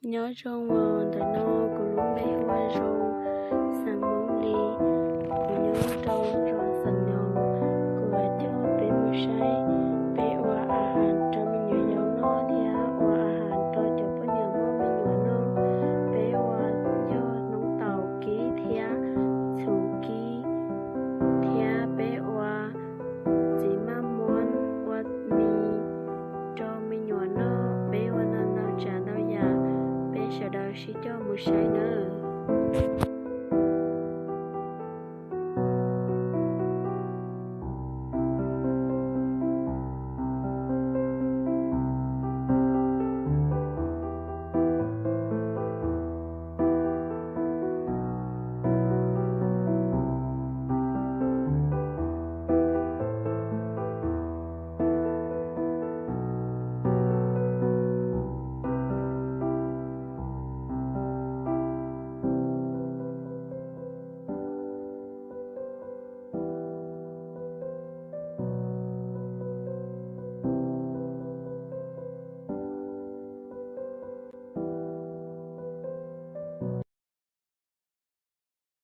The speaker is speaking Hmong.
Nyob zoo os, ntawm no kuv lub npe hu ua Zoo, xeem Hmoob Lis. Kuv nyob rau zos Xeem Nyoos. Kuv yuav coj peb mus saib peb ua a has rau me nyuam yaus noj thiab ua a has rau cov poj niam muaj me nyuam noj. Peb ua yog noob taum kib thiab txhuv kib, thiab peb ua txiv maj muab ua mis rau me nyuam noj. Peb ua ntau ntau tsav ntau yam, peb sawv daws sib coj mus saib nawb.